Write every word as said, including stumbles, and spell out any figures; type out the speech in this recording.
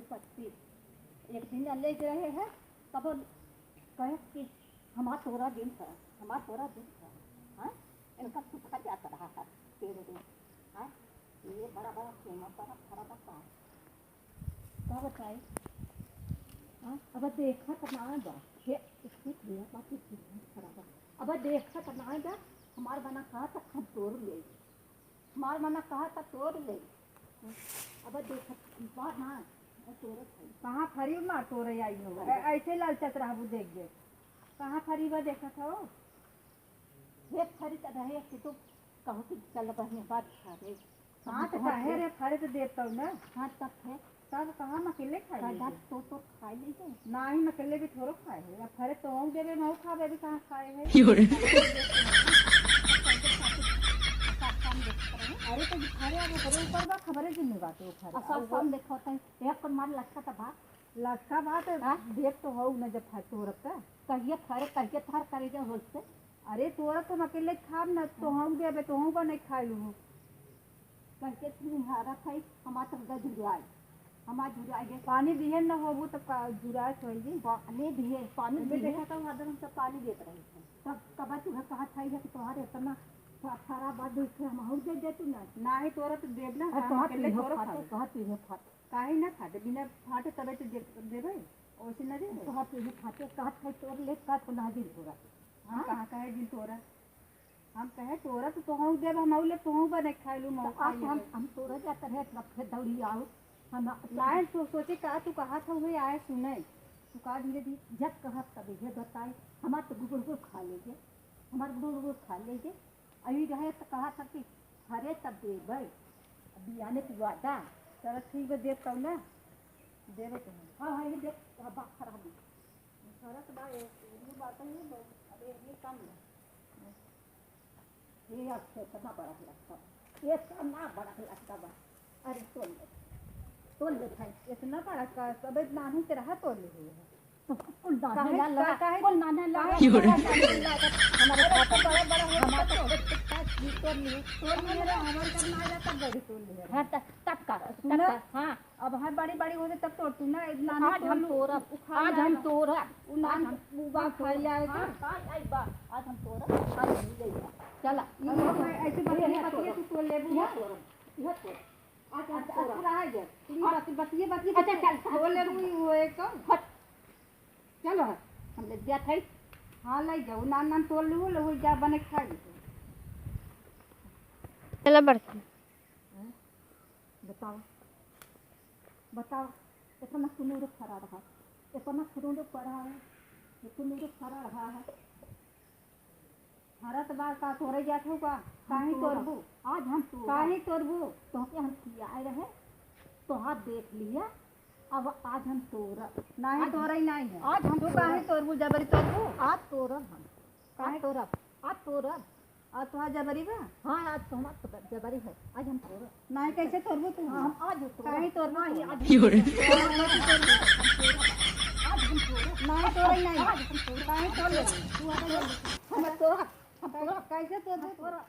पत्ती एक दिन ले रहे हैं, तब कहे कि हमार तोरा दिन था, हमार तोरा दिन था, हाँ? इनका सुखा जाता रहा है तेरे दिन, हाँ? ये बड़ा बड़ा कीमत बड़ा खराब था। का बताई? हाँ? अब देखा त ना बा। हे, इसको दिया बाकी चीज़ खराब है। अब देखा त ना बा, हमार बना कहा तक हम तोड़ ले। हमार मना कहा त तोड़ ले। अब देख, बात ना, तोड़त है। कहाँ फरी मार तोड़े आई हो? ऐ-, ऐसे ललचत रहबू देख के। कहाँ फरी बा देखत हो? हे फरी त रहे कि तू कहू कि चल बहिनी बात खा रे। हाँ, तो काहे रे, फरे तो देत तौ ना। हाँ, तब है। तब कहाँ हम अकेले खाए का लेंगे? दाँत तो, तो खाए लेंगे। नाही, हम अकेले भी थोड़ो खाए है। अब फरे तो हम देबे, हम खाबे, अभी कहाँ खाए है? अरे, तो फरे अब ओकरे ऊपर बा, खबरे जिम्मे बात है, वो फरे। अब साफ साफ देखो तो, एक पर मार लटका था बा। लटका बा तो हाँ? देख तो हो ना, जब फरे तोड़त है। कहिए फरे, कहिए फर करे जा होत से। अरे, तोरा तो हम अकेले खाब ना, तोहूँ देबे, तोहूँ बने खाए लूहू। कहिके निहारत है, हमार तो गजराई, हमार जुराई है। पानी दिहे न होबू त का जुरात होई जी? पानी दिहे, पानी अबे दिहे। देखा तो हरदम हम सब पानी देत रही है। तब कब तुहे कहा था कि तोहार इतना सा-, सारा बात देख के हम और दे देतू ना। नाही, तोरा तो देब ना, अरे हम तोहार अकेले पीहे थोड़ा फाटे, खाबे। तोहार पीहे फाटे। काहे ना फाटे, बिना फाटे तबे तो दे-, देबे, वैसे ना देबे। तोहार पीहे फाटे, कहत है तोर ले का तो ना दिल होगा। हम हाँ? कहाँ कहे दिल तोरा? हम कहे, "तोरा तो तोहूँ देब, हम अउले तोहूँ बने खाए लू, तो मौका आज ये हम, है।" हम तोरा जात रहे, तब फिर दौड़ी आओ। हम नाहीं, तो सोचे का तू कहा था, उहे आए सुने। तू का धीरे धीरे जब कहत तब ये बताए, हमार तो गुड़ गुड़ खा लेगे, हमार गुड़ गुड़ खा लेगे। अभी रहे तो कहा था कि हरे तब देबै, अब बियाने के वादा। चलो ठीक बा, देब तब ना, देबे तो हम। हाँ, हाँ, ये देख, हाँ, बात खराब है। सरत बा, ये, ये बात है, ये बस, अब ये, ये काम है। ये अच्छा, इतना बड़ा लगता बा। ये इतना बड़ा लगता बा। अरे, तोड़ ले। तोड़ ले भाई। इतना बड़ा का, सब नानू के रहा तोड़ ले हुए है। तो कुल नाना काहे, लाल का-, रहा, काहे, कुल नाना लाल काहे रहा। तोड़ ले? हमारे अरे, पापा तो बड़ा, बड़ा हो हमारे गया तो। पापा जी तोड़ लिए। तोड़ लिए रे, हमारे सब ना जाता, बड़ी तोड़ लिए। हाँ, त-, तब का, तब सुना? का, हाँ। अब हाँ बड़ी बड़ी होते तब तोड़तू ना, नाना आज हम तोड़ब, आज हम तोड़ब, उ नान आज हम, उबा हम खाई तोड़ब। आए हाँ, तो। का आई बा, आज हम तोड़ब, आज हम ले जाइबा। चला। ये ऐसे बतिया, ये बतिया तोड़ब। तू तोड़ लेबू। यह तोड़ब, यह तोड़ब। आज हम अच्छा, तोड़ब। अच्छा रहा है। तू ये बतिया, बतिया, अच्छा, बतिया। चल, चल, तोड़ चल, लेबू, चल। वो एक हट। चलो, हम ले दिया था। हाँ, ले जाओ, नान नान तोड़ लो, लो, जा बने खा लो। चला बड़की। हैं? बताओ, बताओ, इतना कुनूर फरा रहा, इतना कुनूर पड़ा है, ये कुनूर फरा रहा है। हरत बार का तोरे जात हो का? हम काहे तोरब। तोरबू? आज हम तोरब। काहे तोरबू? तोहके हम खियाए रहे, तोहार देख लिया, अब आज हम तोरब। नाहीं, आज तोरई नाहीं है। आज हम तू काहे तोरब। तोरबू, जबरी तोरबू? आज तोरब हम। काहे? आज तोरब, आज तोरब। आज तोहार जबरी बा? हाँ, आज तो हमार तो जबरी है। आज हम तोरब। नाहीं, कैसे तोरबू तू? हाँ, हम आज तोरब। काहे तोरबू नाहीं, तू? आज हम तोरब। आज हम तोरब। आज हम तोरब। नाहीं, तोरई नाहीं। आज हम तोरब। काहे तोरबू? तू आज हम तोरब। हम तोरब। कैसे तोरबू? हम तोरब।